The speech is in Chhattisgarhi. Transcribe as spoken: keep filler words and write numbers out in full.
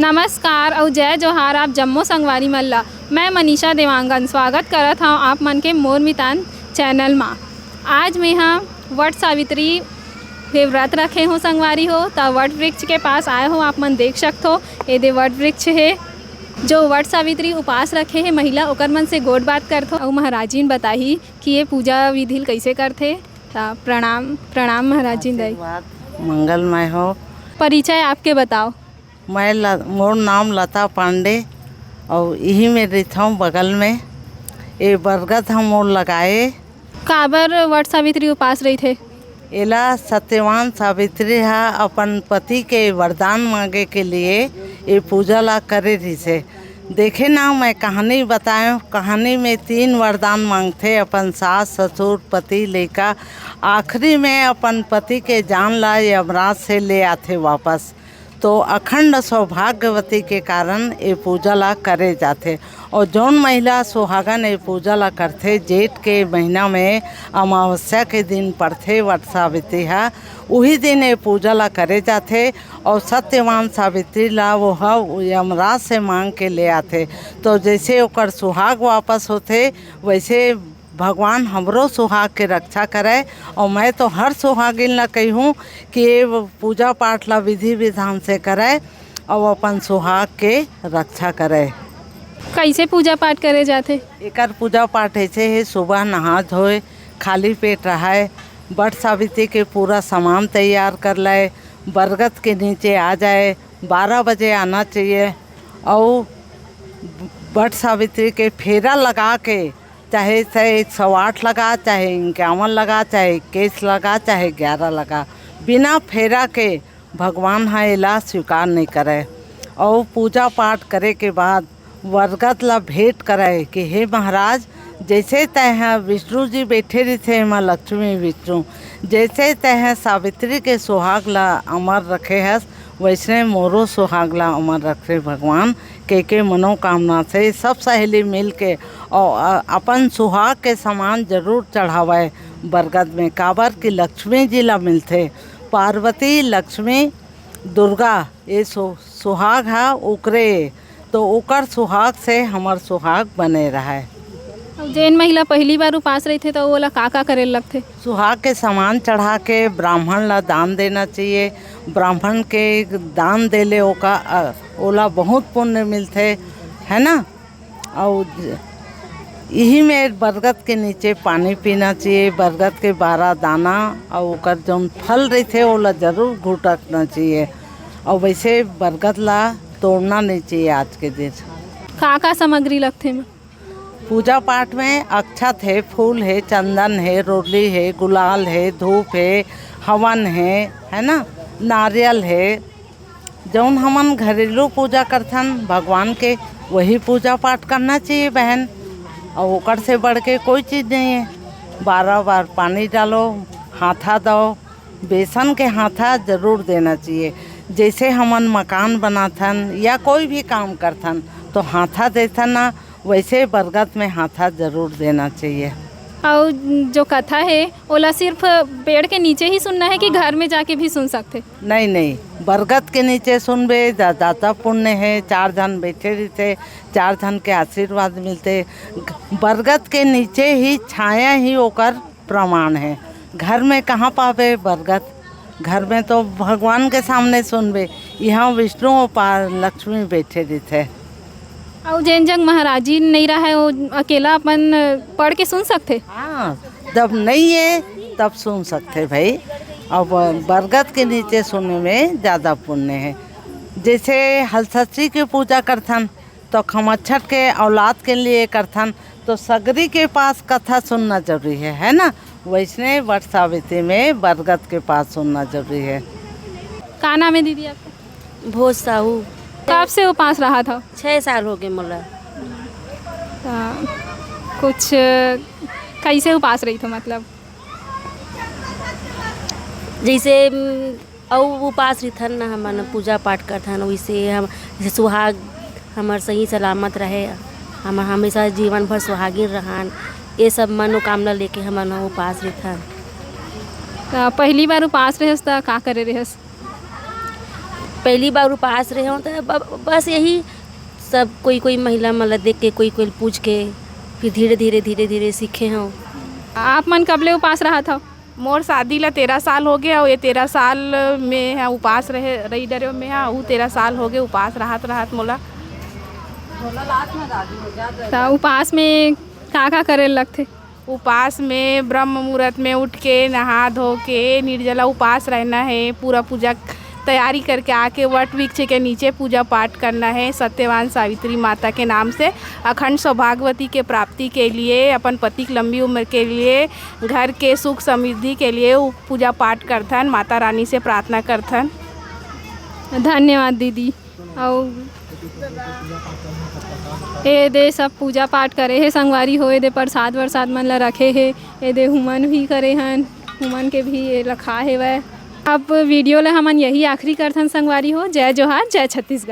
नमस्कार अउ जय जोहार आप जम्मो संगवारी मन ला। मैं मनीषा देवांगन स्वागत करत हव आप मन के मोर मितान चैनल मा। आज मैं ह वट सावित्री के व्रत रखे हो संगवारी हो, त वट वृक्ष के पास आए हो। आप मन देख सकथो, ए दे वट वृक्ष हे। जो वट सावित्री उपास रखे हे महिला, ओकर मन से गोठ बात करथो अउ महाराजिन बताही कि ये पूजा विधि ल कइसे करथे। त प्रणाम, प्रणाम महाराजिन दाई। आशीर्वाद मंगलमय हो। परिचय आपके बताओ। मैं ल-, मोर नाम लता पांडे अउ इही में रहिथौं बगल में। ए बरगद ह मोर लगाए। काबर वट सावित्री उपास रहिथे? एला सत्यवान सावित्री ह अपन पति के वरदान मांगे के लिए ए पूजा ला करे रिहिसे। देखे ना, मैं कहानी बताएं, कहानी में तीन वरदान मांगथे, अपन सास, ससुर, पति, लइका। आखिरी में अपन पति के जान ला यमराज से ले आथे वापस। तो अखंड सौभाग्यवती के कारण ए पूजा ला करे जाथे। और जौन महिला सुहागन ए पूजा ला करथे, जेठ के महीना में अमावस्या के दिन पड़थे वट सावित्री हा, उही दिन ए पूजा ला करे जाथे। और सत्यवान सावित्री ला वो ह यमराज से मांग के ले आथे। तो जैसे ओकर सुहाग वापस होथे, वैसे भगवान हमरो सुहाग के रक्षा करे। और मैं तो हर सुहागिन ला कहिहूँ कि ये पूजा पाठ ला विधि विधान से करे और अपन सुहाग के रक्षा करे। कैसे पूजा पाठ करे जाथे? एकर पूजा पाठ ऐसे हे, सुबह नहा धोए, खाली पेट रहाए, बट सावित्री के पूरा सामान तैयार कर लाए, बरगद के नीचे आ जाए, बारह बजे आना चाहिए। और बट सावित्री के फेरा लगा के, चाहे से एक सौ आठ लगा, चाहे इक्यावन लगा, चाहे इक्कीस लगा, चाहे ग्यारह लगा, बिना फेरा के भगवान ह एला स्वीकार नहीं करे। और पूजा पाठ करे के बाद बरगद ला भेंट करे कि हे महाराज, जैसे तैं ह विष्णु जी बैठे रहिथे एमा लक्ष्मी विष्णु, जैसे तैं ह सावित्री के सुहाग ला अमर रखे हस, वैसने मोरो सुहाग ला अमर रखे भगवान। के के मनोकामना से सब सहेली मिल के और अ-, अपन सुहाग के सामान जरूर चढ़ावे बरगद में, काबर कि लक्ष्मी जी ला मिलथे। पार्वती, लक्ष्मी, दुर्गा, ये सु-, सुहाग हा ओकरे, तो ओकर सुहाग से हमर सुहाग बने रहे। अउ जेन महिला पहली बार उपास रहिथे, त ओला का-का करे ल लगथे? सुहाग के सामान चढ़ा के ब्राह्मण ला दान देना चाहिए। ब्राह्मण के दान देले ओका, अ, ओला बहुत पुण्य मिलथे, है ना? अउ ज-, इही में बरगद के नीचे पानी पीना चाहिए, बरगद के बारह दाना, अउ ओकर जौन फल रहिथे, ओला जरूर घुटकना चाहिए। अउ वैसे बरगद ला तोड़ना नहीं चाहिए आज के दिन। का-का सामग्री लगथे एमा? पूजा पाठ में अक्षत हे, फूल हे, चंदन हे, रोली हे, गुलाल हे, धूप हे, हवन हे, है ना, नारियल हे। जौन हमन घरेलू पूजा करथन भगवान के, वही पूजा पाठ करना चाहिए बहन। और ओकर से बढ़ के कोई चीज़ नहीं है। बारह बार पानी डालो, हाथा दो, बेसन के हाथा जरूर देना चाहिए। जैसे हमन मकान बनाथन या कोई भी काम करथन, तो हाथा देथन ना, वैसे बरगद में हाथा जरूर देना चाहिए। अउ जो कथा हे, ओला सिर्फ पेड़ के नीचे ही सुनना है कि घर में जाके भी सुन सकथे? नहीं, नहीं, बरगद के नीचे सुनबे, जा-, ज्यादा पुण्य है। चार झन बैठे रहिथे, चार झन के आशीर्वाद मिलथे। बरगद के नीचे ही छाया ही ओकर प्रमाण है। घर में कहाँ पाबे बरगद? घर में तो भगवान के सामने सुनबे, यहाँ विष्णु और पा-, लक्ष्मी बैठे रहिथे। अउ जेन जग महाराजी नहीं रहे, वो अकेला अपन पढ़ के सुन सकथे? हाँ, जब नहीं है तब सुन सकथे भाई। अब बरगद के नीचे सुनने में ज़्यादा पुण्य है। जैसे हलसस्सी की पूजा करथन, तो खमच्छठ के औलाद के लिए करथन, तो सगरी के पास कथा सुनना जरूरी है, है ना? वैसने वट सावित्री में बरगद के पास सुनना जरूरी है। का नाम है दीदी आपका? भोज साहू। कब से उपास रहा था? छः साल हो गए मोला। हाँ, कुछ कैसे उपास रही थो, मतलब? जैसे, उम, अउ उपास रिथन न, हमन पूजा पाठ करथन, वैसे हम, जैसे सुहाग हमर सही सलामत रहे, हम हमेशा जीवन भर सुहागिन रहन, ये सब मनोकामना लेके हमन उपास रिथन। त पहली बार उपास रहेस त का करे रहेस? पहली बार उपास रहे हूँ, तो ब-, बस यही सब कोई, कोई महिला मन ला देख के, कोई, कोई पूछ के, फिर धीरे, धीरे, धीरे, धीरे सीखे हूँ। आप मन कब ले उपास रहत हव? मोर शादी ला तेरह साल हो गए, अउ ये तेरह साल में ह उपास रहे, रही डरे में ह, ऊ तेरह साल हो गए उपास रहत, रहत मोला। त उपास में का, का करे लगथे? उपास में ब्रह्म मुहूर्त में उठ के, नहा धो के, निर्जला उपास रहना है। पूरा पूजा तैयारी करके आके वट वृक्ष के नीचे पूजा पाठ करना है। सत्यवान सावित्री माता के नाम से अखंड सौभाग्यवती के प्राप्ति के लिए, अपन पति की लंबी उम्र के लिए, घर के सुख समृद्धि के लिए उ-, पूजा पाठ करथन, माता रानी से प्रार्थना करथन। धन्यवाद दीदी। अउ ए दे सब पूजा पाठ करे हे संगवारी हो, ए दे प्रसाद वरसाद मन ला रखे हे, ए दे हुमन भी करे हन, हुमन के भी ए रखा हेवय। अब वीडियो ला हमन यही आखिरी करथन संगवारी हो। जय जोहार, जय छत्तीसगढ़।